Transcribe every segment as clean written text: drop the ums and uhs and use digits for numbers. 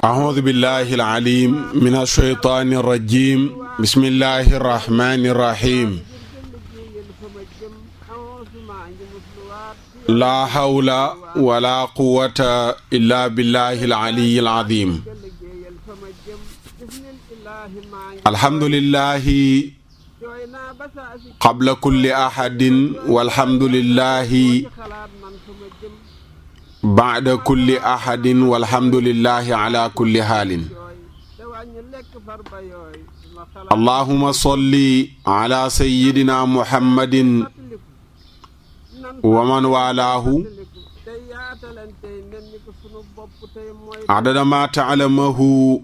أعوذ بالله العليم من الشيطان الرجيم بسم الله الرحمن الرحيم لا حول ولا قوة إلا بالله العلي العظيم الحمد لله قبل كل أحد والحمد لله بعد كل أحد والحمد لله على كل حال اللهم صل على سيدنا محمد ومن والاه عدد ما تعلمه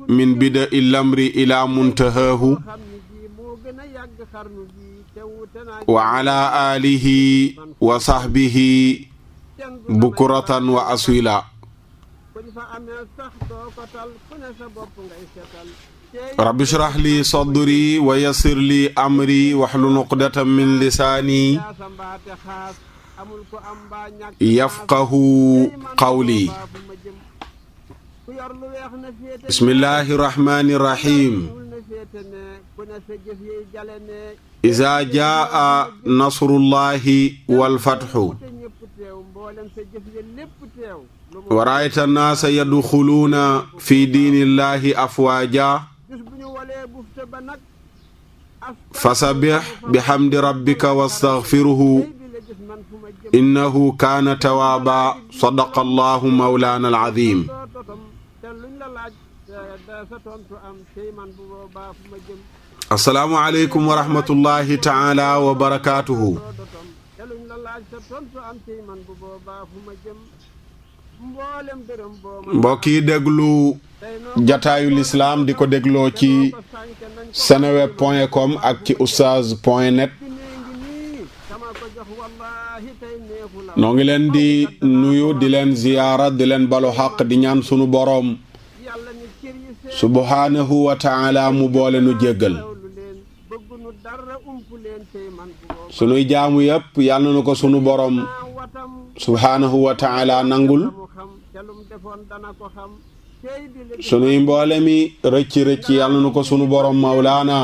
من بدء الأمر إلى منتهاه وعلى آله وصحبه بكرة وأصيلا رب اشرح لي صدري ويسر لي أمري واحلل عقدة من لساني يفقه قولي بسم الله الرحمن الرحيم إذا جاء نصر الله والفتح ورأيت الناس يدخلون في دين الله أفواجا فسبح بحمد ربك واستغفره إنه كان توابا صدق الله مولانا العظيم السلام عليكم ورحمة الله تعالى وبركاته mbokk yi déglu jataayu lislaam di ko dégloo ci seneweb.com ak ci oustaz.net noo ngi leen di nuyu di leen ziyaara di leen balu xaq di ñaan sunu boroom subhanahu wa taala mu boole nu jéggal sunuy jaamu yépp yàlla na ko sunu boroom subhanahu wa taala nangul sunuy mboole mi rëcc yàlla na ko sunu boroom mawlaana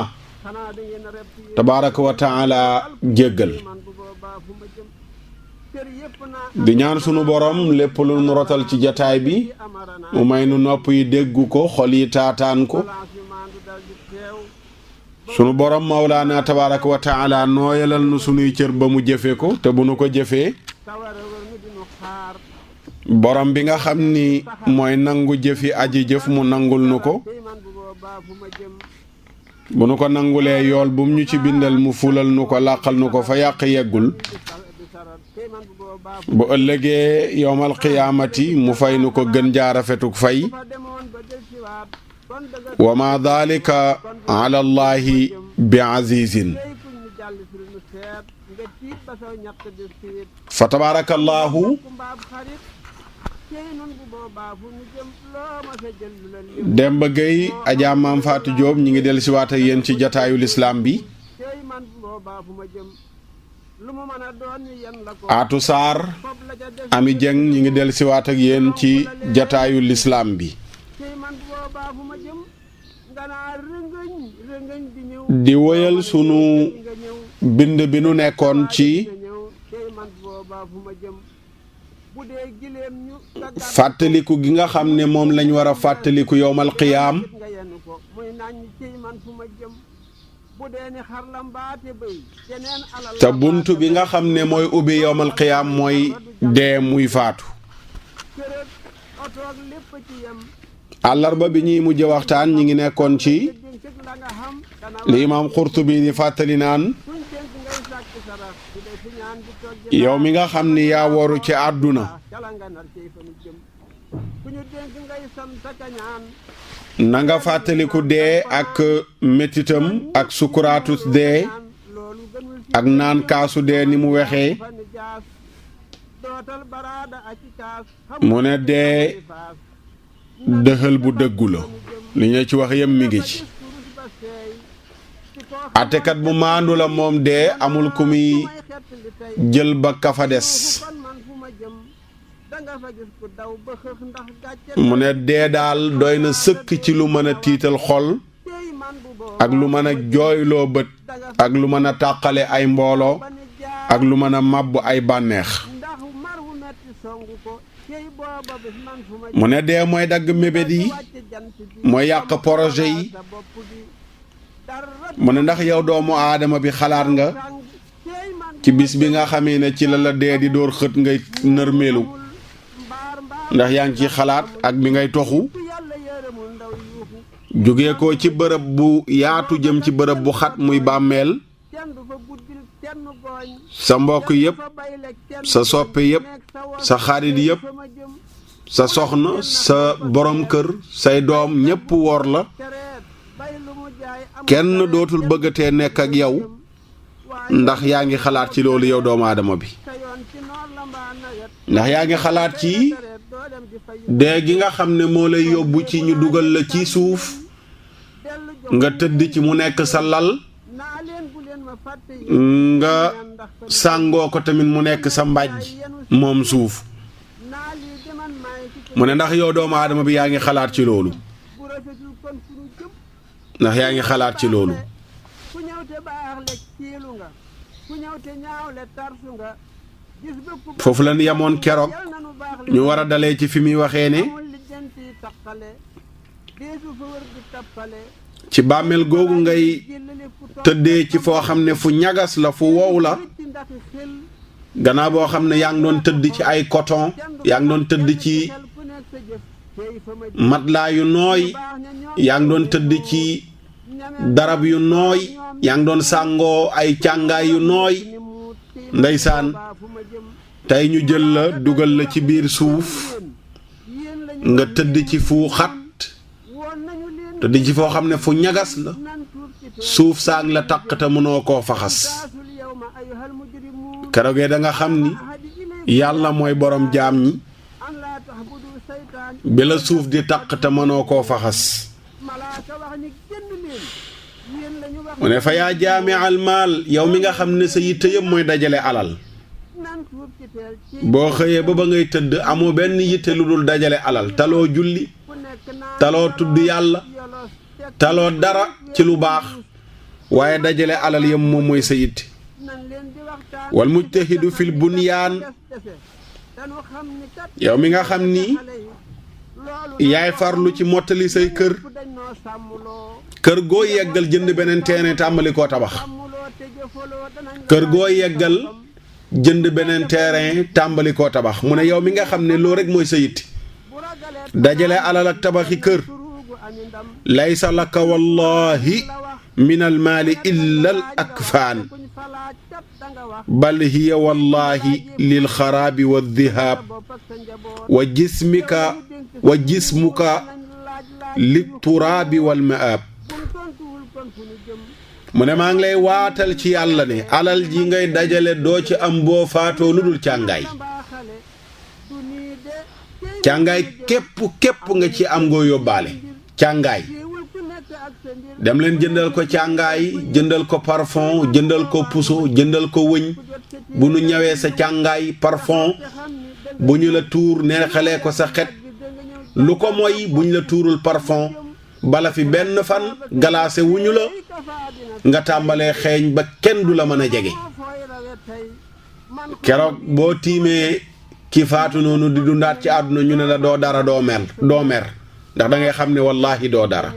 tabaraka wa taala jéggal di ñaan sunu boroom lépp lu nu rotal ci jataay bi mu may nu nopp yi déggu ko xol yi taataan ko sunu boroom mawlaana tabaraka wa taala nooyalal nu sunuy cër ba mu jëfe ko te bu nu ko jëfee borom bi nga xam ni mooy nangu jëfi aji jëf mu nangul nu ko bu nu ko nangulee yool bum ñu ci bindal mu fulal nu ko làqal nu ko fa yàq yeggul bu ëllëgee yowmal qiyaamati mu fay nu ko gën jaarafetuk fay wa ma dalika ala allahi bi azizin fa tabarakallahu Demba Gueye Adja Maam Fatou Diop ñi ngi dellu si waat ak yéen ci jataayu lislaam bi Atou Sarr Ami Dieng ñi ngi dellu si waat ak yéen ci jataayu lislaam bi di woyal sunu bind bi nu nekkoon ci fàttaliku gi nga xam ne moom lañ war a fàttaliku yowmal qiyaam te bunt bi nga xam ne mooy ubbi yowmal qiyaam mooy dee muy faatu àllarba bi ñuy mujj waxtaan ñi ngi nekkoon ci li imaam Qurtubi di fàttali naan yow mi nga xam ni yaa waru ci àdduna na nga fàttaliku dee ak mettitam ak sukuraatu dee ak naan kaasu dee ni mu wexee mu ne dee dëxal bu dëggu la li ñu ci wax yem mi ngi ci àttekat bu maandu la moom dee amul ku muy jël ba kafa des mu ne dee daal doy na sëkk ci lu mën a tiital xol ak lu mën a jooyloo bët ak lu mën a tàqale ay mbooloo ak lu mën a màbb ay bànneex mu ne dee mooy dagg mébét yi mooy yàq projet yi mu ne ndax yow doomu aadama bi xalaat nga ci bis bi nga xamee ne ci la dee di door xët ngay nërmeelu ndax yaa ngi ci xalaat ak bi ngay toxu jóge ko ci bërëb bu yaatu jëm ci bërëb bu xat muy bàmmeel sa mbokk yépp sa soppe yépp sa xarit yépp sa soxna sa borom kër say doom ñépp wor la kenn dootul bëggatee nekk ak yow ndax yaa ngi xalaat ci loolu yow doomu aadama bi ndax yaa ngi xalaat ci dee gi nga xam ne moo lay yóbbu ci ñu dugal la ci suuf nga tëdd ci mu nekk sa lal nga sàngoo ko tamit mu nekk sa mbàjj moom suuf mu ne ndax yow doomu aadama bi yaa ngi xalaat ci loolu ndax yaa ngi xalaat ci loolu foofu la ñu yemoon keroog ñu war a dalee ci fi muy waxee ne ci bàmmeel googu ngay tëddee ci foo xam ne fu ñagas la fu wow la gannaaw boo xam ne yaa ngi doon tëdd ci ay coton yaa ngi doon tëdd ci matelas yu nooy yaa ngi doon tëdd ci darab yu nooy yaa ngi doon sàngoo ay càngaay yu nooy ndeysaan tey ñu jël la dugal la ci biir suuf nga tëdd ci fu xat tëdd ci foo xam ne fu ñagas la suuf saang la taq te mënoo koo faxas keroogee da nga xam ni yàlla mooy borom jaam ñi bi la suuf di taq te mënoo koo faxas mu ne fa yaa jaami al maal yow mi nga xam ne sa yitte yëpp mooy dajale alal boo xëyee ba ba ngay tëdd amoo benn yitte lu dul dajale alal taloo julli taloo tudd yàlla taloo dara ci lu baax waaye dajale alal yëpp moom mooy sa yitte wal mujtahidu fil bunyaan yow mi nga xam ni yaay farlu ci mottali say kër goo yeggal jënd beneen terrain tàmbali koo tabax kër goo yeggal jënd beneen terrain tàmbali koo tabax mu ne yow mi nga xam ne loo rek mooy sa yitte dajale alal ak tabaxi kër laysa laka wallahi min al maali illa al akfaan bal hiya wallahi lil xaraabi wa dhihaab wa jismuka lit turaabi wal maab mu ne maa ngi lay waatal ci yàlla ne alal ji ngay dajale doo ci am boo faatoo lu dul càngaay képp nga ci am ngoo yóbbaale càngaay dem leen jëndal ko càngaay jëndal ko parfum jëndal ko puso jëndal ko wëñ bu nu ñëwee sa càngaay parfum bu ñu la tuur neexalee ko sa xet lu ko mooy bu ñu la tuurul parfum bala fi benn fan galaase wuñu la nga tàmbalee xeeñ ba kenn du la mën a jege keroog boo tiimee ki faatu noonu di dundaat ci àdduna ñu ne la doo dara doo mer ndax da ngay xam ne wallaahi doo dara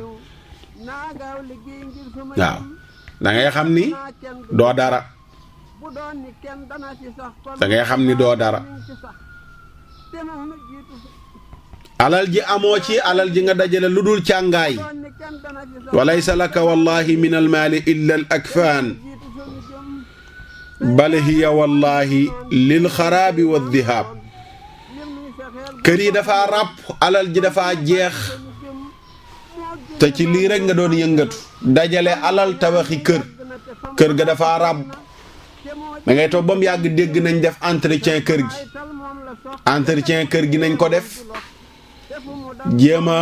waaw da ngay xam ni doo dara da ngay xam ni doo dara alal ji amoo ci alal ji nga dajale lu dul càngaay walaysa laka wallahi min almaali illa al akfaan bal hiya wallahi lil xaraabi wa dhihaab kër yi dafa ràpp alal ji dafa jeex te ci lii rek nga doon yëngatu dajale alal tabaxi kër ga dafa ràbb da ngay toog ba mu yàgg dégg nañ def entretien kër gi nañ ko def jéem a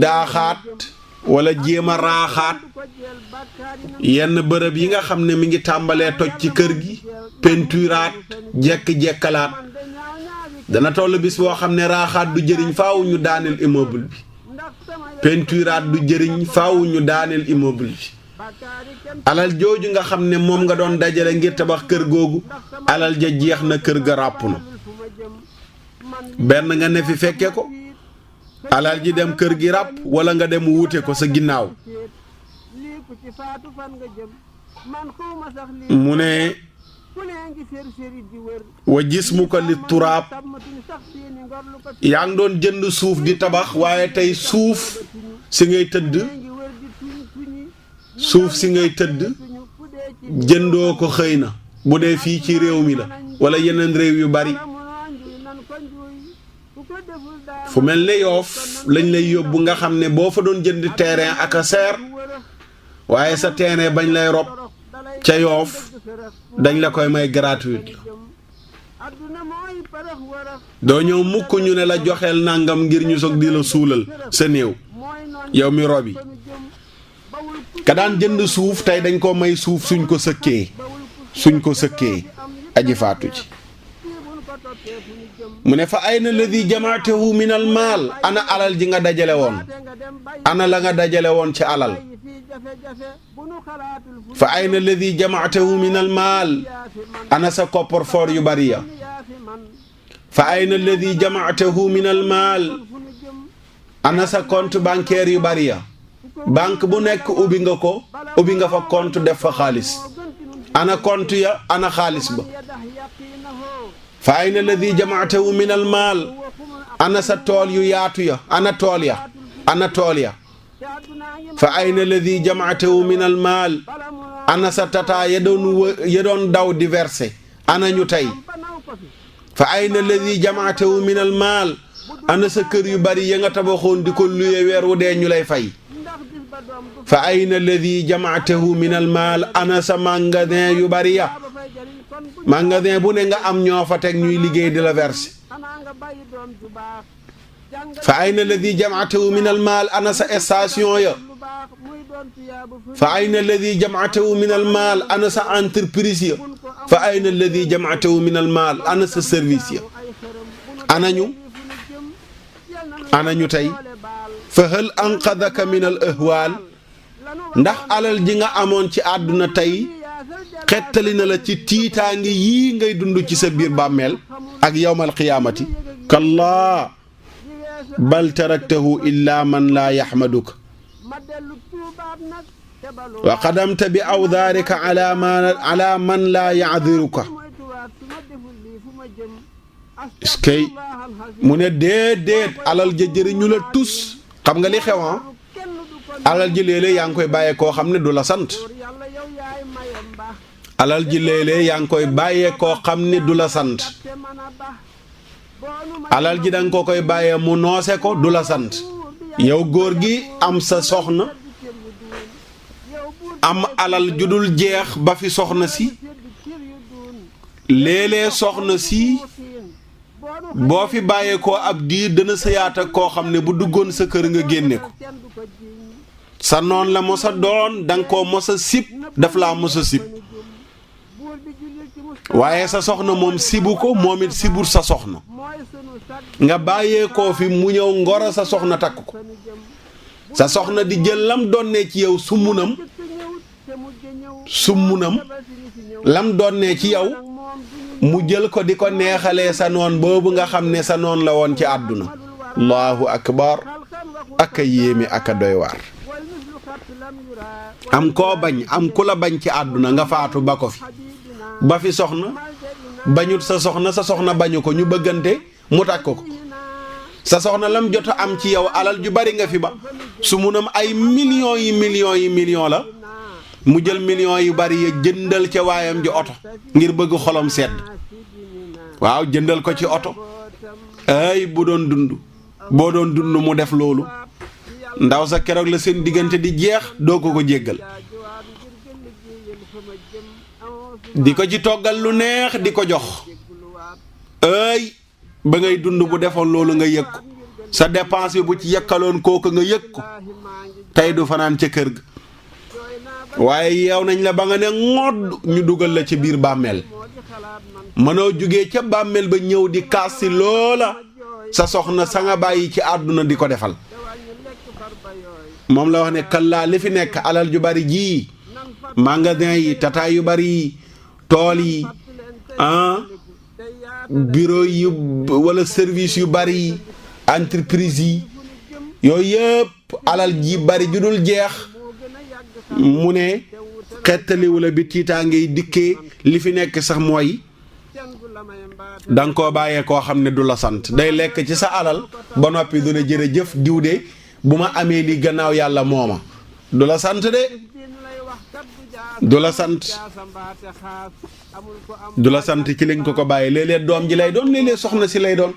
daaxaat wala jéem a raaxaat yenn bërëb yi nga xam ne mi ngi tàmbalee toj ci kër gi peinturaat jekk-jekkalaat dana toll bis boo xam ne raaxaat du jëriñ faaw ñu daaneel immeuble bi peinturaat du jëriñ faaw ñu daaneel immeuble bi alal jooju nga xam ne moom nga doon dajale ngir tabax kër googu alal ja jeex na kër ga ràpp na benn nga ne fi fekke ko alal ji dem kër gi ràpp wala nga dem wuute ko sa ginnaaw mu ne wa jismuka li turaab yaa ngi doon jënd suuf di tabax waaye tey suuf si ngay tëdd jëndoo ko xëy na bu dee fii ci réew mi la wala yeneen réew yu bari fu mel ne Yoof lañ lay yóbbu nga xam ne boo fa doon jënd terrain ak a seer waaye sa terrain bañ lay rob ca Yoof dañ la koy may gratuite doo ñëw mukk ñu ne la joxeel nangam ngir ñu soog di la suulal sa néew yow mi robi ka daan jënd suuf tey dañ ko may suuf suñ ko sëkkee aji faatu ci mu ne fa ayna alladi jamaatahu min al maal ana alal ji nga dajale woon ana la nga dajale woon ci alal fa ayna alladi jamaatahu min al maal ana sa coffre-fort yu bari ya fa ayna alladi jamaatahu min al maal ana sa compte bancaire yu bari ya banque bu nekk ubbi nga fa compte def fa xaalis ana compte ya ana xaalis ba fa ayna alladi jamaatahu min al maal ana sa tool yu yaatu ya ana tool ya fa ayna alladi jamaatahu min al maal ana sa tata ya doon daw di verser ana ñu tey fa ayna alladi jamaatahu min al maal ana sa kër yu bari ya nga tabaxoon di ko luye weer wu dee ñu lay fay fa ayna alladi jamaatahu min al maal ana sa magasin yu bari ya magasin bu ne nga am ñoo fa teg ñuy liggéey di la verser fa ayna alladi jamaatahu min al maal ana sa station ya fa ayna alladi jamaatahu min al maal ana sa entreprise ya fa ayna alladi jamaatahu min al maal ana sa service ya anañu tey fa hal anqadaka min al ahwaal ndax alal ji nga amoon ci àdduna tey xettali na la ci tiitaangi yii ngay dund ci sa biir bàmmeel ak yawmal qiyaamati kallaa bal taraktahu illa man laa yaxmaduka wa qadamta bi awdaarika ala man laa yacdiruka iskay mu ne déedéet alal ja jëriñu la tus xam nga li xewan alal ji léeg-léeg yaa ngi koy bàyyee koo xam ne du la sant alal ji léeg-léeg yaa ngi koy bàyyee koo xam ne du la sant alal ji danga ko koy bàyyee mu noose ko du la sant yow góor gi am sa soxna am alal ju dul jeex ba fi soxna si léeg-léeg soxna si boo fi bàyyee koo ab diir dana sëyaat ak koo xam ne bu duggoon sa kër nga génne ko sa noon la mos a doon danga koo mos a sib daf laa mos a sib waaye sa soxna moom sibu ko moom it sibur sa soxna nga bàyyee koo fi mu ñëw ngoro sa soxna takk ko sa soxna di jël lam donnee ci yow summunam lam donnee ci yow mu jël ko di ko neexalee sa noon boobu nga xam ne sa noon la woon ci àdduna allahu akbar aka yéeme aka doy waar am koo bañ am ku la bañ ci àdduna nga faatu ba ko fi ba fi soxna bañut sa soxna bañu ko ñu bëggante mu takk ko sa soxna lam jot a am ci yow alal ju bari nga fi ba su munam ay millions la mu jël millions yu bari ya jëndal ca waayam ji oto ngir bëgg xolam sedd waaw jëndal ko ci oto ay boo doon dund mu def loolu ndaw sa keroog la seen diggante di jeex doo ko jéggal di ko ci toggal lu neex di ko jox ay ba ngay dund bu defoon loolu nga yëg ko sa dépense bu ci yëkkaloon kooku nga yëg ko tey du fanaan ca kër ga waaye yeew nañ la ba nga ne ngodd ñu dugal la ci biir bàmmeel mënoo jugee ca bàmmeel ba ñëw di kaas si loola sa soxna sa nga bàyyi ci àdduna di ko defal moom la wax ne kallaa li fi nekk alal ju bari ji magasin yi tata yu bari yi tool yi bureau yi wala service yu bari yi entreprise yi yooyu yëpp alal ji bari ju dul jeex mu ne xettaliwu la bi tiitaa ngay dikkee li fi nekk sax mooy danga koo bàyyee koo xam ne du la sant day lekk ci sa alal ba noppi du ne jërëjëf diw de bu ma amee li gannaaw yàlla mooma du la sant de du la sant ci li nga ko bàyyi léeg-léeg doom ji lay doon léeg-léeg soxna si lay doon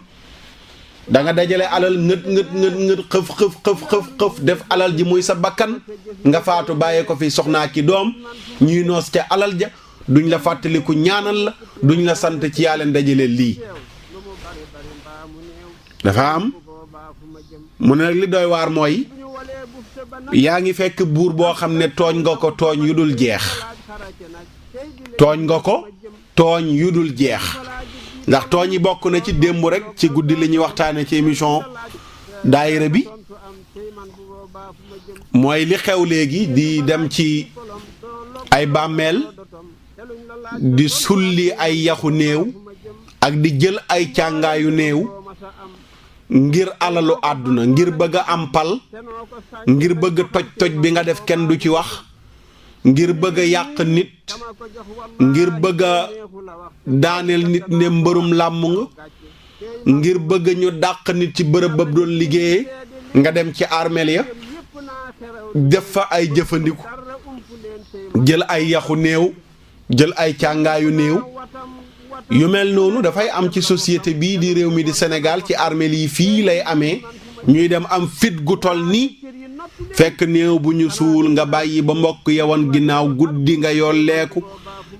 da nga dajale alal ngët xëf def alal ji muy sa bakkan nga faatu bàyyee ko fi soxnaa ki doom ñuy noos ca alal ja duñ la fàttaliku ñaanal la duñ la sant ci yaa leen dajale lii dafa am mu ne nag li doy waar mooy yaa ngi fekk buur boo xam ne tooñ nga ko tooñ yu dul jeex tooñ nga ko tooñ yu dul jeex ndax tooñ yi bokk na ci démb rek ci guddi li ñuy waxtaane ci émission daayira bi mooy li xew léegi di dem ci ay bàmmeel di sulli ay yaxu néew ak di jël ay càngaayu néew ngir alalu àdduna ngir bëgg a am pal ngir bëgg toj bi nga def kenn du ci wax ngir bëgg a yàq nit ngir bëgg a daaneel nit ne mbërum làmm nga ngir bëgg ñu dàq nit ci bërëb ba doon liggéeyee nga dem ci armeel ya def fa ay jëfandiku jël ay yaxu néew jël ay càngaayu néew yu mel noonu dafay am ci société bii di réew mi di Sénégal ci armeel yi fii lay amee ñuy dem am fit gu tol ni fekk néew bu ñu suul nga bàyyi ba mbokk yewoon ginnaaw guddi nga yolleeku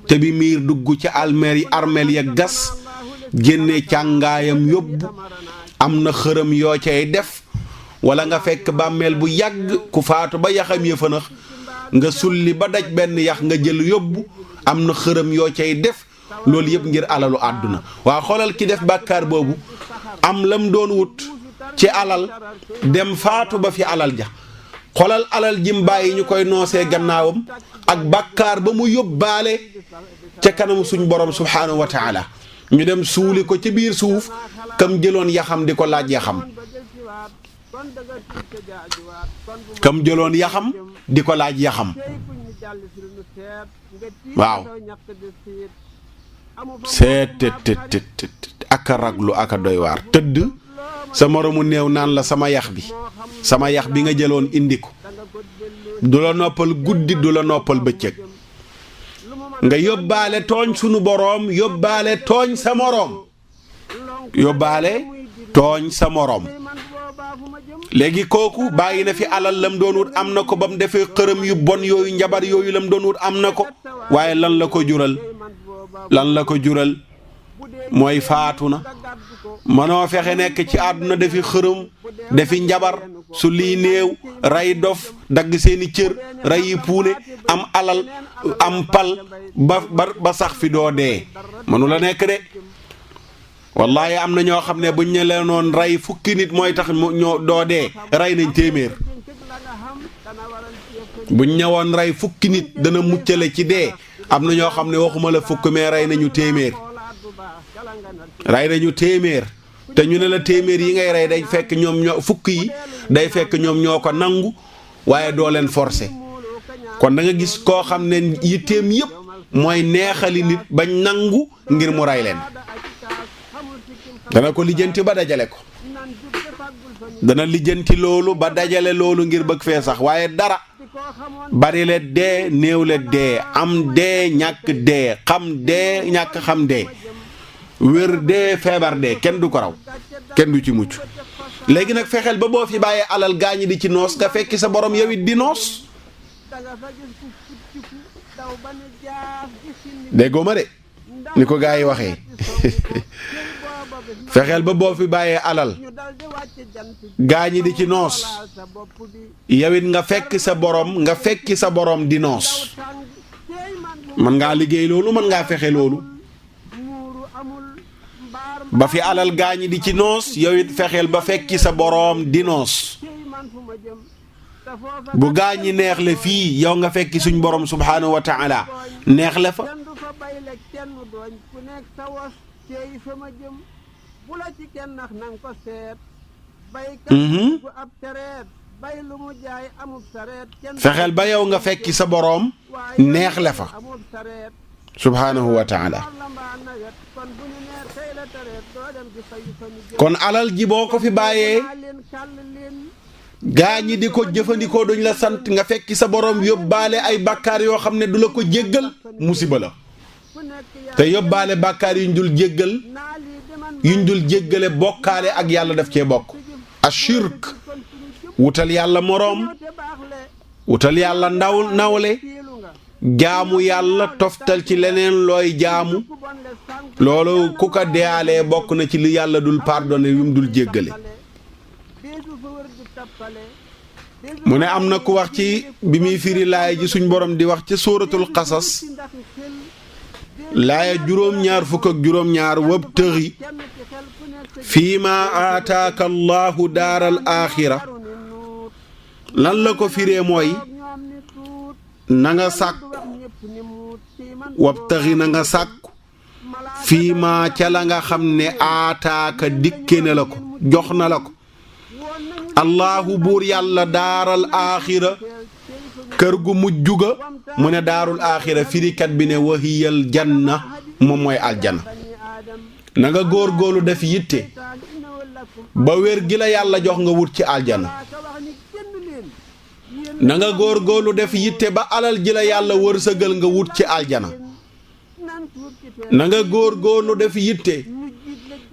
te bi miir dugg ci armeel ya gas génne càngaayam yóbbu am na xërëm yoo cay def wala nga fekk bàmmeel bu yàgg ku faatu ba yaxam ya fënax nga sulli ba daj benn yax nga jël yóbbu am na xërëm yoo cay def loolu yëpp ngir alalu àdduna waa xoolal ki def bàkkaar boobu am lam doon wut ci alal dem faatu ba fi alal ja xoolal alal jim bàyyi ñu koy noosee gannaawam ak bàkkaar ba mu yóbbaale ca kanamu suñ borom subhaanahu wa taala ñu dem suuli ko ci biir suuf kam jëloon yaxam di ko laaj yaxam kam jëloon yaxam di ko laaj yaxam waaw seet aka raglu aka doy waar tëdd sa moromu néew naan la sama yax bi nga jëloon indi ko du la noppal guddi du la noppal bëccëg nga yóbbaale tooñ sunu boroom yóbbaale tooñ sa moroom léegi kooku bàyyi na fi alal lam doon wut am na ko ba mu defee xërëm yu bon yooyu njabar yooyu lam doon wut am na ko waaye lan la ko jural mooy faatu na mënoo fexe nekk ci àdduna dafi xërëm dafi njabar su lii néew rey dof dagg seeni cër rey yi puune am alal am pal ba sax fi doo dee mënu la nekk de wallahi am na ñoo xam ne buñ ne leen noon rey fukki nit mooy tax ñoo doo dee rey nañ téeméer buñ ñëwoon rey fukki nit dana muccale ci dee am na ñoo xam ne waxuma la fukk mais rey nañu téeméer te ñu ne la téeméer yi ngay rey day fekk fukk yi day fekk ñoom ñoo ko nangu waaye doo leen forcer kon da nga gis koo xam ne yitteem yëpp mooy neexali nit bañ nangu ngir mu rey leen dana ko lijjanti ba dajale ko dana lijjanti loolu ba dajale loolu ngir bëgg fee sax waaye dara bari le dee néew le dee am dee ñàkk dee xam dee ñàkk xam dee wér dee feebar dee kenn du ko raw kenn du ci mucc léegi nag fexeel ba boo fi bàyyee alal gaañi di ci noos nga fekki sa borom yow it di noos déggoo ma de ni ko gaa yi waxee fexeel ba boo fi bàyyee alal gaañi di ci noos yow it nga fekk sa borom di noos mën ngaa liggéey loolu mën ngaa fexe loolu ba fi alal gaañi di ci noos yow it fexeel ba fekki sa boroom di noos bu gaañi neex le fii yow nga fekki suñ boroom subhaanahu wa taala neex le fa fexeel ba yow nga fekki sa boroom neex le fa subhaanahu wa taala kon alal ji boo ko fi bàyyee gaa ñi di ko jëfandikoo duñ la sant nga fekki sa borom yóbbaale ay bàkkaar yoo xam ne du la ko jéggal musiba la te yóbbaale bàkkaar yuñ dul jéggale bokkaale ak yàlla daf cee bokk ashirk wutal yàlla moroom wutal yàlla nawle jaamu yàlla toftal ci leneen looy jaamu loolu ku ko deyaalee bokk na ci li yàlla dul pardonné yum dul jéggale mu ne am na ku wax ci bi muy firi laaya ji suñ borom di wax ci suuratul qasas laaya juróom-ñaar fukk ak juróom-ñaar wabtaghi fii ma aataaka allahu daaral aaxira lan la ko firee mooy na nga sàkku wabtaxi na nga sàkku fii ma ca la nga xam ne aataaka dikke na la ko jox na la ko allahu buur yàlla daaral aaxira kër gu mujj ga mu ne daarul aaxira firikat bi ne wahiyal janna moom mooy aljana na nga góor-góorlu def yitte ba wér gi la yàlla jox nga wut ci aljana na nga góor-góorlu def yitte ba alal ji la yàlla wërsëgal nga wut ci aljana na nga góor-góorlu def yitte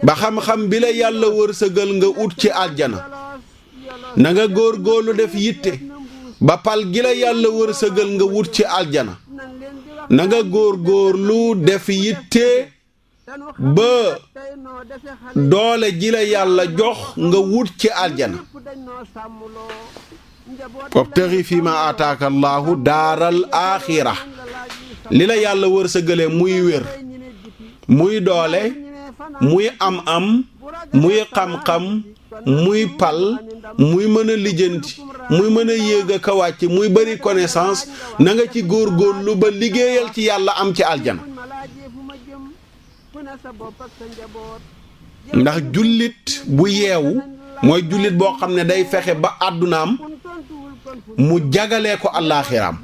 ba xam-xam bi la yàlla wërsëgal nga wut ci aljana na nga góor-góorlu def yitte ba pal gi la yàlla wërsëgal nga wut ci aljana na nga góor-góorlu def yitte ba doole ji la yàlla jox nga wut ci aljana wabtaxi fii ma aataaka allahu daaral aaxira li la yàlla wërsëgale muy wér muy doole muy am muy xam-xam muy pal muy mën a lijjanti muy mën a yéeg a ka wàcc muy bari connaissance na nga ci góorgóorlu ba liggéeyal ci yàlla am ci aljana ndax jullit bu yeewu mooy jullit boo xam ne day fexe ba àddunaam mu jagalee ko àllaaxiraam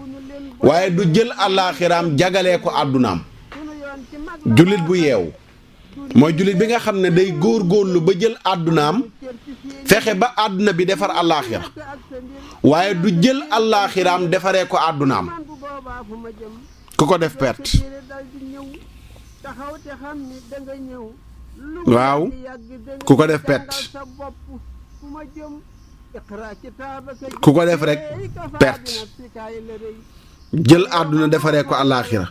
waaye du jël àllaaxiraam jagalee ko àddunaam jullit bu yeewu mooy jullit bi nga xam ne day góorgóorlu ba jël àddunaam fexe ba àdduna bi defar àllaaxira waaye du jël àllaaxiraam defaree ko àddunaam ku ko def perte waaw ku ko def perte ku ko def rek perte jël àdduna defaree ko àllaaxira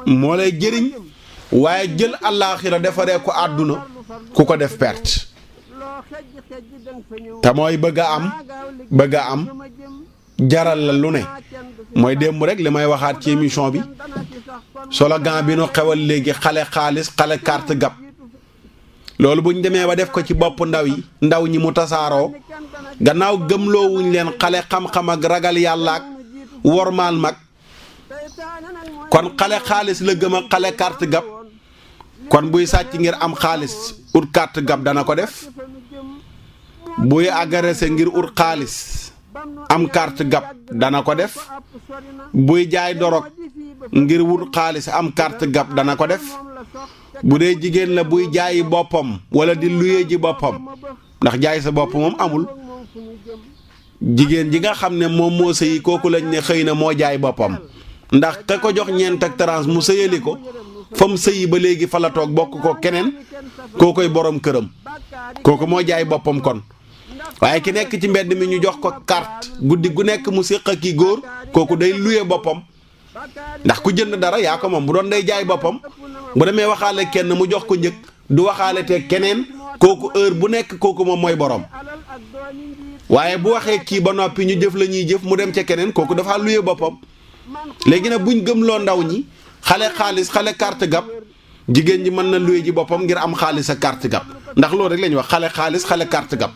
moo lay jëriñ waaye jël àllaaxira defaree ko àdduna ku ko def perte te mooy bëgg a am jaral la lu ne mooy démb rek li may waxaat ci émission bi slogan bi nu xewal léegi xale xaalis xale carte gab loolu bu ñu demee ba def ko ci bopp ndaw ñi mu tasaaroo gannaaw gëmloowuñ leen xale xam-xam ak ragal yàlla ak wormaal mag kon xale xaalis la gëm ak xale carte gab kon buy sàcc ngir am xaalis ut carte gab dana ko def buy agressé ngir ut xaalis am carte gab dana ko def buy jaay dorog ngir wut xaalis am carte gab dana ko def bu dee jigéen la buy jaayi boppam wala di luyee ji boppam ndax jaay sa bopp moom amul jigéen ji nga xam ne moom moo sëyi kooku lañ ne xëy na moo jaay boppam ndax ka ko jox ñeent ak trans mu sëyali ko fa mu sëyi ba léegi fa la toog bokk ko keneen kookoy borom këram kooku moo jaay boppam kon. waaye ki nekk ci mbedd mi ñu jox ko carte guddi gu nekk mu séq ak ki góor kooku day luye boppam ndax ku jënd dara yaa ko moom bu doon day jaay boppam bu demee waxaale kenn mu jox ko njëg du waxaale te keneen kooku heure bu nekk kooku moom mooy borom waaye bu waxee kii ba noppi ñu jëf la ñuy jëf mu dem ca keneen kooku dafa luye boppam. léegi nag buñ gëmloo ndaw ñi xale xaalis xale carte gab jigéen ji mën na luye ji boppam ngir am xaalis ak carte gab ndax loolu rek la ñuy wax xale xaalis xale carte gab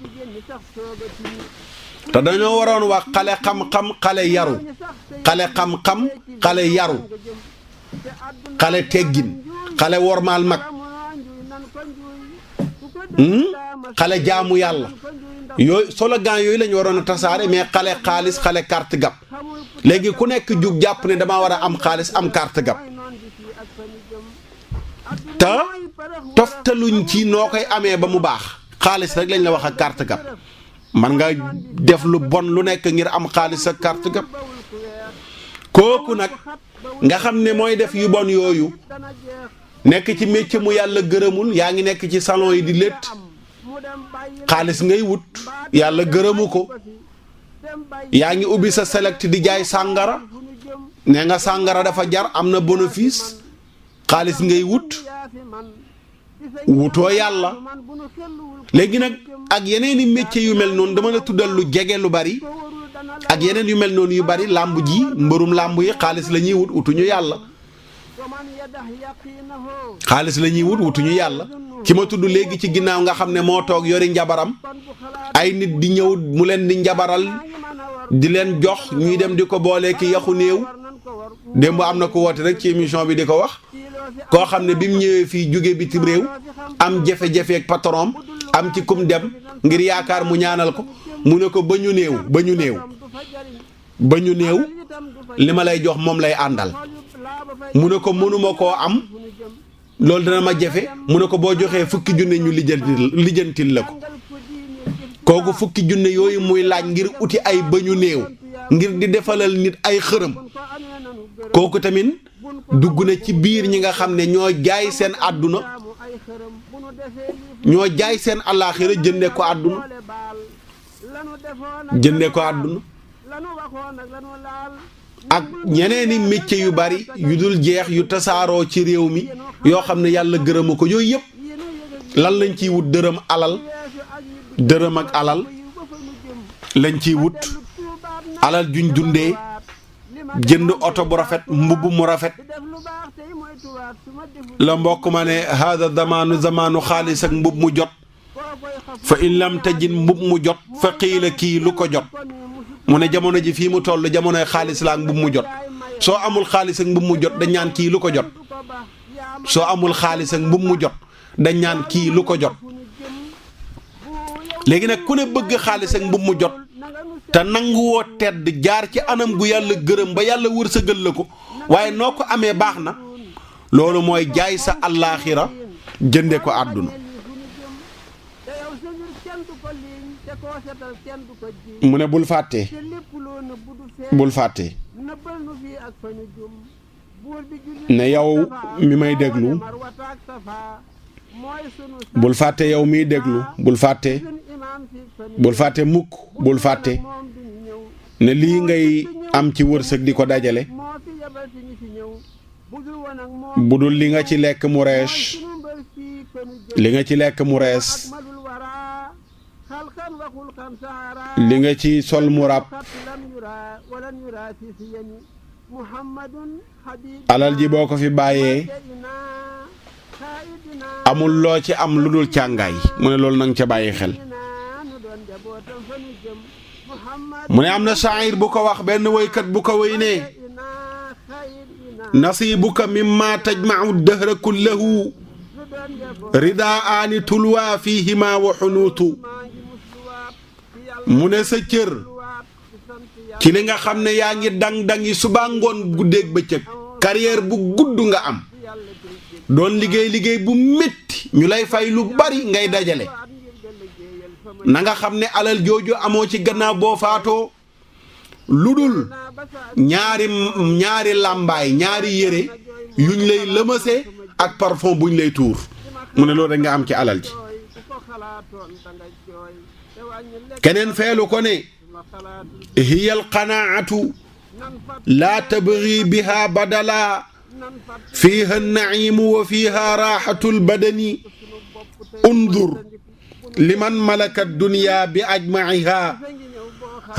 te dañoo waroon wax xale xam-xam xale yaru xale xam-xam xale yaru xale teggin xale wormaal mag xale jaamu yàlla yooyu slogan yooyu la ñu waroon a tasaare mais xale xaalis xale carte gab léegi ku nekk jug jàpp ne damaa war a am xaalis am carte gab te toftaluñ ci noo koy amee ba mu baax xaalis rek lañ la wax ak carte gab man nga def lu bon lu nekk ngir am xaalis ak carte gab kooku nag nga xam ne mooy def yu bon yooyu nekk ci métier mu yàlla gërëmul yaa ngi nekk ci salon yi di létt xaalis ngay wut yàlla gërëmu ko yaa ngi ubbi sa select di jaay sàngara nee nga sàngara dafa jar am na bénéfice xaalis ngay wutoo yàlla léegi nag ak yeneen i métier yu mel noonu dama la tuddal lu jege lu bari ak yeneen yu mel noonu yu bari làmb ji mbërum làmb yi xaalis la ñuy wutuñu yàlla xaalis la ñuy wutuñu yàlla ki ma tudd léegi ci ginnaaw nga xam ne moo toog yori njabaram ay nit di ñëw mu leen di njabaral di leen jox ñuy dem di ko boolee ki yaxu néew démb am na ko woote rek ci émission bi di ko wax koo xam ne bi mu ñëwee fii jóge bitim réew am jafe-jafe ak patron am ci kum dem ngir yaakaar mu ñaanal ko mu ne ko ba ñu néew li ma lay jox moom lay àndal mu ne ko mënuma koo am loolu dana ma jafe mu ne ko boo joxee fukki junne ñu lijjantil la ko kooku fukki junne yooyu muy laaj ngir uti ay ba ñu néew ngir di defalal nit ay xërëm kooku tamit dugg na ci biir ñi nga xam ne ñoo jaay seen àdduna ñoo jaay seen àllaaxira jënde ko àdduna ak ñeneeni métier yu bari yu dul jeex yu tasaaroo ci réew mi yoo xam ne yàlla gërëma ko yooyu yëpp lan lañ ciy wut dërëm ak alal lañ ciy wut alal juñ dundee jënd oto bu rafet mbubb mu rafet la mbokk ma ne hada zamaanu xaalis ak mbub mu jot fa in lam tajid mbub mu jot fa qiila kii lu ko jot mu ne jamono ji fii mu toll jamonoy xaalis la ak mbub mu jot soo amul xaalis ak mbub mu jot dañ ñaan kii lu ko jot soo amul xaalis ak mbub mu jot dañ ñaan kii lu ko jot léegi nag ku ne bëgg xaalis ak mbub mu jot te nanguwoo tedd jaar ci anam gu yàlla gërëm ba yàlla wërsëgal la ko waaye noo ko amee baax na loolu mooy jaay sa allaaxira jënde ko àdduna mu ne bul fàtte ne yow mi may déglu bul fàtte yow miy déglu bul fàtte mukk bul fàtte ne lii ngay am ci wërsëg di ko dajale bu dul li nga ci lekk mu rees li nga ci sol mu ràpp alal ji boo ko fi bàyyee amul loo ci am lu dul càngaay mu ne loolu nanga ca bàyyi xel mu ne am na shaa'ir bu ko wax benn woykat bu ko woy ne nasiibuka mimma tajma'u dahra kullahu ridaa'aani tulwaa fiihima wa xunuutu mu ne sa cër ci li nga xam ne yaa ngi dang-dangi suba ngoon guddeeg bëccëg carrière bu gudd nga am doon liggéey bu métti ñu lay fay lu bari ngay dajale na nga xam ne alal jooju amoo ci gannaaw boo faatoo lu dul ñaari làmbaay ñaari yére yuñ lay lëmase ak parfum buñ lay tuur mu ne loolu rek nga am ci alal ji keneen feelu ko ne hiya alqanaatu laa tabgi biha badala fiiha annaimu wa fiiha raaxatu albadani undur liman malaka dunya bi ajmaiha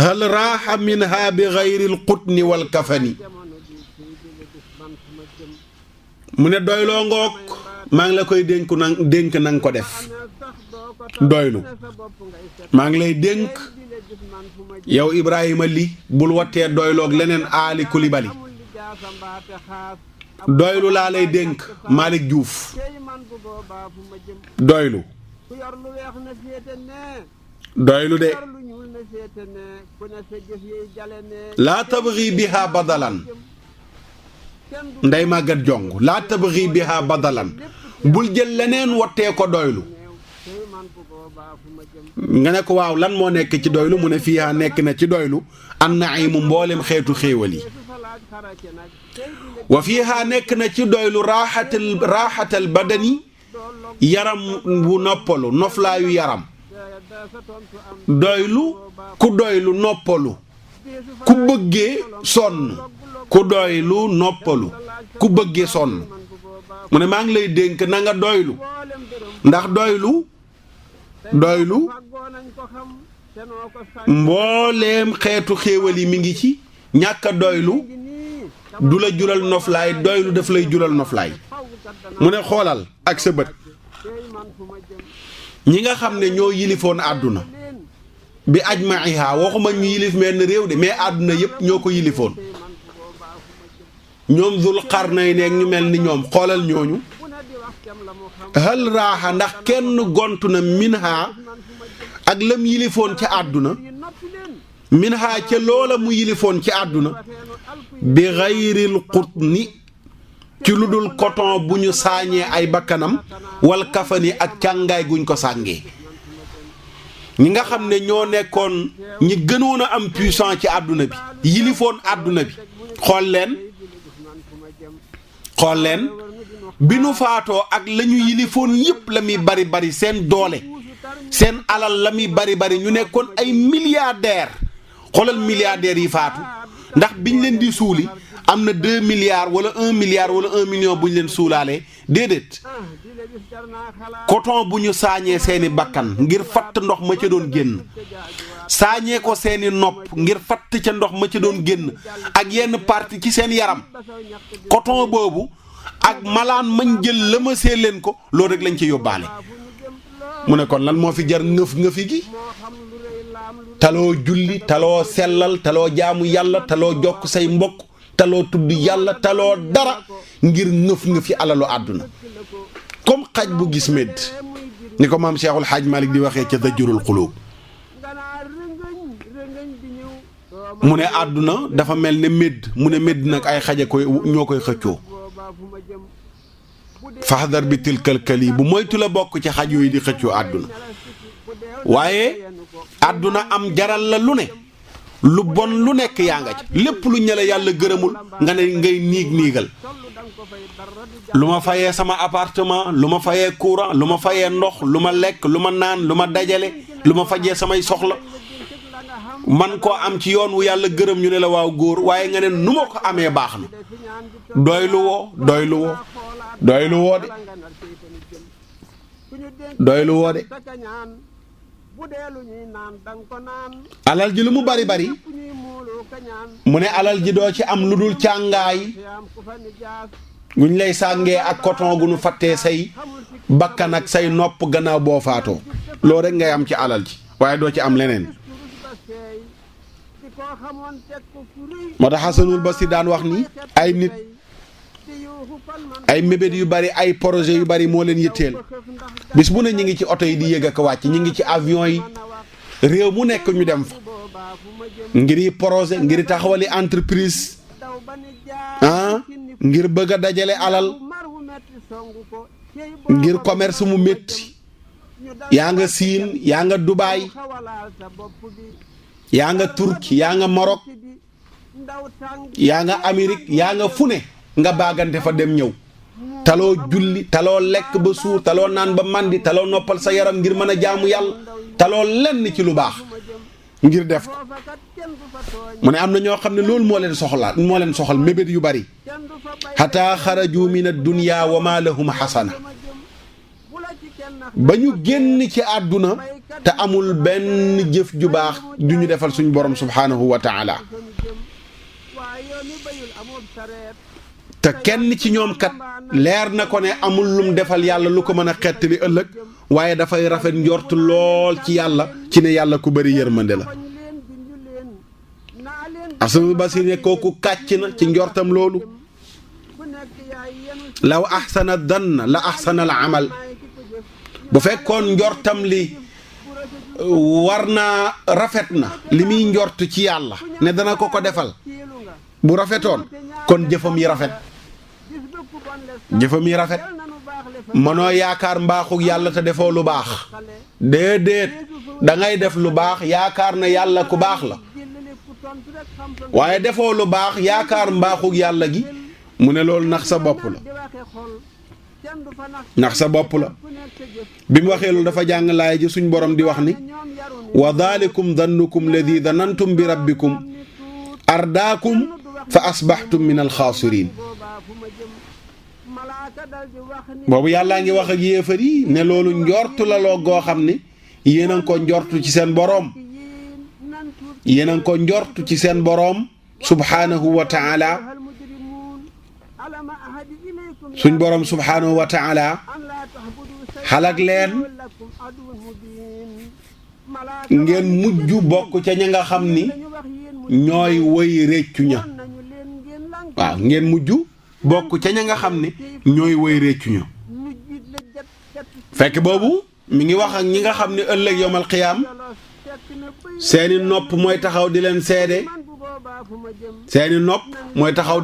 hal raaxa minha bi gayri alqutni walkafani mu ne doyloo ngoog maa ngi la koy dénk nang ko def doylu maa ngi lay dénk yow Ibrahima li bul wattee doyloog leneen aali Kulibali doylu laa lay dénk Malick Diouf doylu doylu de laa tabgi biha badalan ndey màggat jong laa tabgi biha badalan bul jël leneen wattee ko doylu nga ne ko waaw lan moo nekk ci doylu mu ne fiiha nekk na ci doylu an naimu mboolem xeetu xéewal yi wa fiiha nekk na ci doylu raaxatal badani yaram bu noppalu noflaayu yaram doylu ku doylu noppalu ku bëggee sonn ku doylu noppalu ku bëggee sonn mu ne maa ngi lay dénk na nga doylu ndax doylu mbooleem xeetu xéewal yi mi ngi ci ñàkk a doylu du la jural noflaay doylu daf lay jural noflaay mu ne xoolal ak sa bët ñi nga xam ne ñoo yilifoon àdduna bi ajmaiha waxuma ñu yilif mel ni réew de mais àdduna yépp ñoo ko yilifoon ñoom Zul Qarnayni ñu mel ni ñoom xoolal ñooñu hal raaxa ndax kenn gontu na minha ak lam yilifoon ci àdduna minha ca loola mu yilifoon ci àdduna bi gayril qutni ci lu dul coton bu ñu saañee ay bakkanam wal kafani ak càngaay guñ ko sàngee ñi nga xam ne ñoo nekkoon ñi gënoon a am puissant ci àdduna bi yilifoon àdduna bi xool leen bi nu faatoo ak la ñu yilifoon yépp la muy bari bari seen doole seen alal la muy bari bari ñu nekkoon ay milliardaires xoolal milliardaires yi faatu ndax biñ leen di suuli am na 2 milliards wala 1 milliard wala 1 million bu ñu leen suulaalee déedéet coton bu ñu saañee seeni bakkan ngir fatt ndox ma ca doon génn saañee ko seeni nopp ngir fatt ca ndox ma ca doon génn ak yenn parti ci seen yaram coton boobu ak malaan mañ jël lëmasee leen ko loolu rek lañ ci yóbbaale mu ne kon lan moo fi jar ngëfi gi taloo julli taloo sellal taloo jaamu yàlla taloo jokk say mbokk taloo tudd yàlla taloo dara ngir ngëfi alalu àdduna comme xaj bu gis médd ni ko maam Cheikhul Hadj Malick di waxee ca Zajrul Qulub mu ne àdduna dafa mel ne médd mu ne médd nag ay xaja koy ñoo koy xëccoo faxdar bi tilkal kali bu moytu la bokk ci xaj yooyu di xëccoo àdduna waaye àdduna am jaral la lu ne lu bon lu nekk yaa nga ci lépp lu ñële yàlla gërëmul nga ne ngay niigal lu ma fayee sama appartement lu ma fayee courant lu ma fayee ndox lu ma lekk lu ma naan lu ma dajale lu ma fajee samay soxla man koo am ci yoon wu yàlla gërëm ñu ne la waaw góor waaye nga ne nu ma ko amee baax na doylu woo de alal ji lu mu bari bari mu ne alal ji doo ci am lu dul càngaay guñ lay sàngee ak coton gu nu fattee say bakkan ak say nopp gannaaw boo faatoo loolu rek ngay am ci alal ji waaye doo ci am leneen moo tax Xasanul Basri daan wax ni ay nit ay mébét yu bari ay projet yu bari moo leen yitteel bis bu ne ñi ngi ci oto yi di yéeg ak wàcc ñi ngi ci avion yi réew mu nekk ñu dem fa ngir projet ngir taxawali entreprise ngir bëgg a dajale alal ngir commerce mu métti yaa nga Siin yaa nga Dubaay yaa nga Turki yaa nga Maroc yaa nga Amérique yaa nga fu ne nga baagante fa dem ñëw taloo julli taloo lekk ba suur taloo naan ba màndi taloo noppal sa yaram ngir mën a jaamu yàlla taloo lenn ci lu baax ngir def ko mu ne am na ñoo xam ne loolu moo leen soxal mébét yu bari xataa xaraju min ad-dunya wa ma lahum xasana ba ñu génn ci àdduna te amul benn jëf ju baax ju ñu defal suñu borom subhaanahu wa taala te kenn ci ñoom kat leer na ko ne amul lum defal yàlla lu ko mën a xettali ëllëg waaye dafay rafet njort lool ci yàlla ci ne yàlla ku bëri yërmande la Asanul Basir ne kooku kàcc na ci njortam loolu law ahsana danna la ahsana al amal bu fekkoon njortam li war naa rafet na li muy njort ci yàlla ne dana ko defal bu rafetoon kon jëfam yi rafet mënoo yaakaar mbaaxug yàlla te defoo lu baax déedéet da ngay def lu baax yaakaar na yàlla ku baax la waaye defoo lu baax yaakaar mbaaxug yàlla gi mu ne loolu nax sa bopp la bi mu waxee loolu dafa jàng laay ji suñ borom di wax ni wa daalikum dannukum ladi danantum bi rabbikum ardaakum fa asbaxtum min alxaasiriin boobu yàllaa ngi wax ak yéefar yi ne loolu njortu la loo goo xam ne yéen a ngi ko njortu ci seen boroom subhaanahu wa taala suñ boroom subhaanahu wa taala xalak leen ngeen mujj bokk ca ña nga xam ni ñooy woy réccu ña waaw ngeen mujj bokk ca ña nga xam ne ñooy woy réccu ña fekk boobu mi ngi wax ak ñi nga xam ne ëllëg yawmal qiyaam seeni nopp mooy taxaw di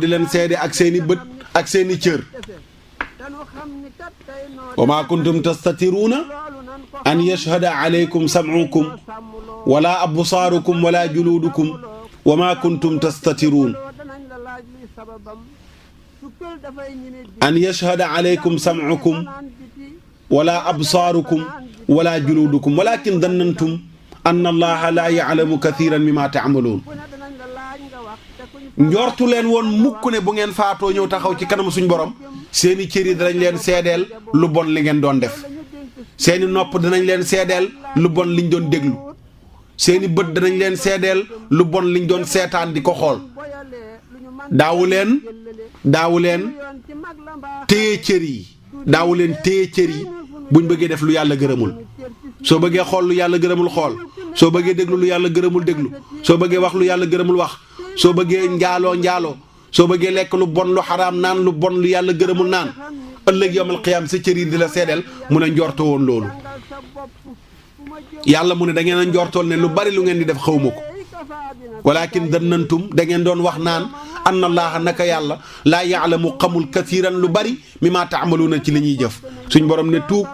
leen seede ak seeni bët ak seeni cër wa maa kuntum tastatiruuna an yashhada alaykum sam'ukum wala absaarukum wala juluudukum wa maa kuntum tastatiruun an yashhada alaykum sam'ukum wala absaarukum wala juluudukum walakin dannantum anna allaha laa ya'lamu kathiran mimma ta'maluun njortu leen woon mukk ne bu ngeen faatoo ñëw taxaw ci kanam suñ borom seeni cër yi danañ leen seedeel lu bon li ngeen doon def seeni nopp danañ leen seedeel lu bon liñ doon déglu seeni bët danañ leen seedeel lu bon liñ doon seetaan di ko xool daawu leen téye cër yi buñ bëggee def lu yàlla gërëmul soo bëggee xool lu yàlla gërëmul xool soo bëggee déglu lu yàlla gërëmul déglu soo bëggee wax lu yàlla gërëmul wax soo bëggee njaaloo soo bëggee lekk lu bon lu xaraam naan lu bon lu yàlla gërëmul naan ëllëg yawmal qiyaam sa cër yi di la seedeel mu ne njorto woon loolu yàlla mu ne da ngeen a njortool ne lu bari lu ngeen di def xawma ko walakin dannantum da ngeen doon wax naan anna allaha naka yàlla laa yaalamu xamul kathiran lu bari mimma taamaluuna ci li ñuy jëf suñ borom ne tuub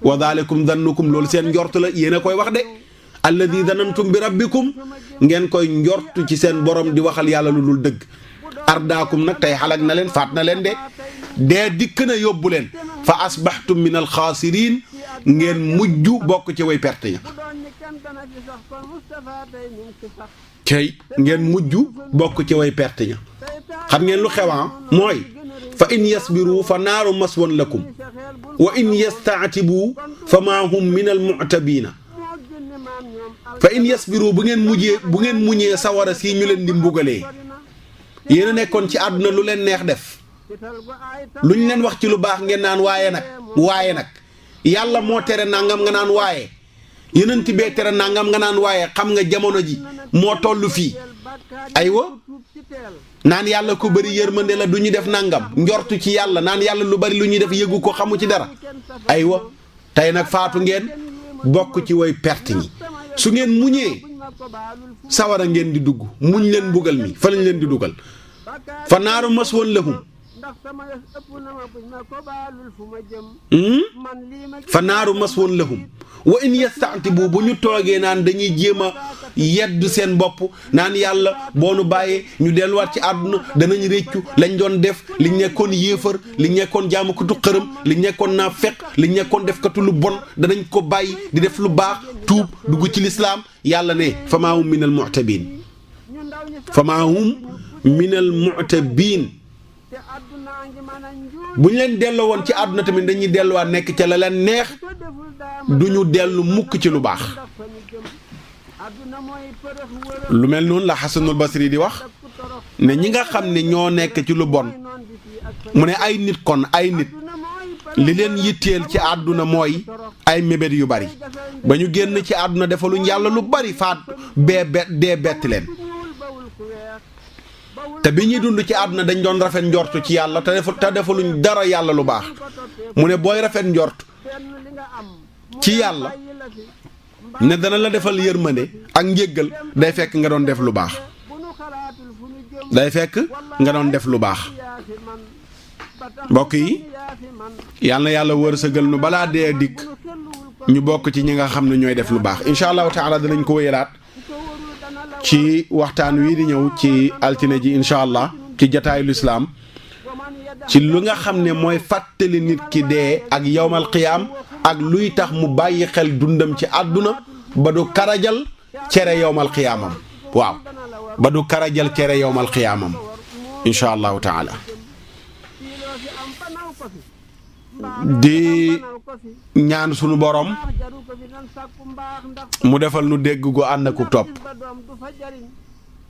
wa daalikum dannukum loolu seen njort la yéen a koy wax de alladi danantum bi rabbikum ngeen koy njortu ci seen borom di waxal yàlla lu dul dëgg ardaakum nag tey xalak na leen faat na leen de dee dikk na yóbbu leen fa asbaxtum min alxaasiriin ngeen mujj bokk ci way perte ña ngeen mujj bokk ci way perte ña xam ngeen lu xewaan mooy fa in yasbiru fa naaru maswan lakum wa in yastaatibu fa maa hum min almu'tabiina fa in yasbiru bu ngeen muñee sawara si ñu leen di mbugalee yéen a nekkoon ci àdduna lu leen neex def lu ñu leen wax ci lu baax ngeen naan waaye nag yàlla moo tere nangam nga naan waaye yeneen bee tere nangam nga naan waaye xam nga jamono ji moo toll fii aywa naan yàlla ku bëri yërmande la du ñu def nangam njortu ci yàlla naan yàlla lu bari lu ñuy def yëgu ko xamu ci dara aywa tey nag faatu ngeen bokk ci way perte ñi su ngeen muñee sawara ngeen di dugg muñ leen mbugal mi fa lañ leen di dugal fa naaru maswan lahum fa naaru maswan lahum wa in yastaatibu bu ñu toogee naan dañuy jéem a yedd seen bopp naan yàlla boo nu bàyyee ñu delluwaat ci àdduna danañ réccu lañ doon def liñ nekkoon yéefar liñ nekkoon jaamukatu xërëm liñ nekkoon naa feq liñ nekkoon defkatu lu bon danañ ko bàyyi di def lu baax tuub dugg ci lislaam yàlla ne famaa hum minal mu'tabiin famaa hum minal mu'tabiin bu ñu leen delloo woon ci àdduna tamit dañuy delluwaat nekk ca la leen neex duñu dellu mukk ci lu baax lu mel noonu la Xasanul Basri di wax ne ñi nga xam ne ñoo nekk ci lu bon mu ne ay nit kon ay nit li leen yitteel ci àdduna mooy ay mébét yu bari ba ñu génn ci àdduna defaluñ yàlla lu bari faat dee bett leen te bi ñuy dund ci àdduna dañ doon rafet njortu ci yàlla te defaluñ dara yàlla lu baax mu ne booy rafet njort ci yàlla ne dana la defal yërmande ak njéggal day fekk nga doon def lu baax day fekk nga doon def lu baax mbokk yi yal na yàlla wërsëgal nu balaa dee dikk ñu bokk ci ñi nga xam ne ñooy def lu baax incha allahu taala danañ ko wéyalaat ci waxtaan wii di ñëw ci altine ji incha allah ci jataayu lislaam ci lu nga xam ne mooy fàttali nit ki dee ak yawmal qiyaam ak luy tax mu bàyyi xel dundam ci àdduna ba du karajal cere yawmal qiyaamam waaw ba du karajal cere yawmal qiyaamam incha allahu taala di ñaan sunu borom mu defal nu dégg gu ànd ak topp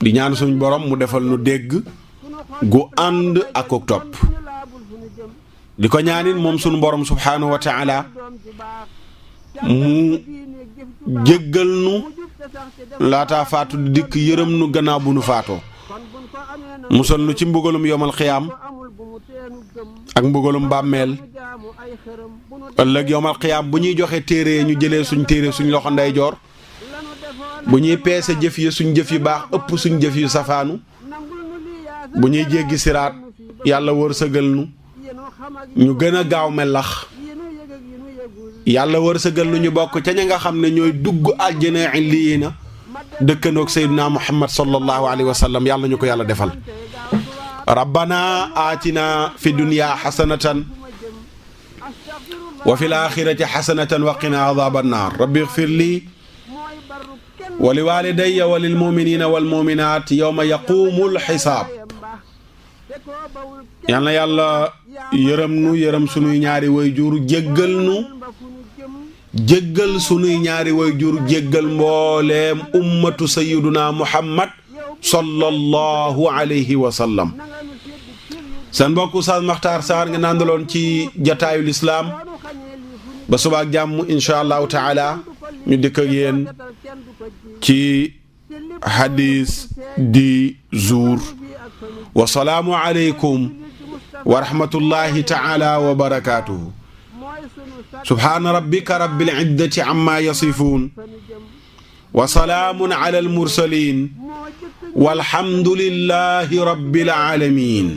di ñaan suñu borom mu defal nu dégg gu ànd ak topp di ko ñaanin moom sunu borom subhaanahu wa taala mu jéggal nu laataa faatu di dikk yërëm nu gannaaw bu nu faatoo musal nu ci mbugalum yomal xiyaam ak mbugalum bàmmeel ëllëg yomal xiyaam bu ñuy joxe téere ñu jëlee suñ téere suñ loxo ndeyjoor bu ñuy peese jëf yi suñ jëf yu baax ëpp suñ jëf yu safaanu bu ñuy jéggi siraat yàlla wërsëgal nu ñu gën a gaaw melax yàlla wërsëgal nu ñu bokk ca ña nga xam ne ñooy dugg àjjana illiina dëkkandoog Seydina Muhammad sallallahu alayhi wa sallam yàlla ñu ko yàlla defal rabbana aatina fi dunya xasanatan wa fil aaxirati xasanatan wa qina adaaba annaar rabbi igfir lii wa li waalidayya wa lil muminina wal muminaat yawma yaquumul xisaab yal na yàlla yërëm nu yërëm sunuy ñaari wayjur jéggal sunuy ñaari wayjur jéggal mbooleem ummatu sayyiduna Muhammad sallallahu alayhi wa sallam seen mbokk Oustaz Makhtar Sarr nga nandaloon ci jataayu lislaam ba suba ak jàmm incha allahu taala ñu dikk ak yéen ci hadis di jour wa salaamu aleykum wa rahmatullahi taala wa barakatuhu subhaana rabbika rabbil izzati amma yasifuun wa salaamun ala al mursaliin walhamdulillahi rabbil aalamiin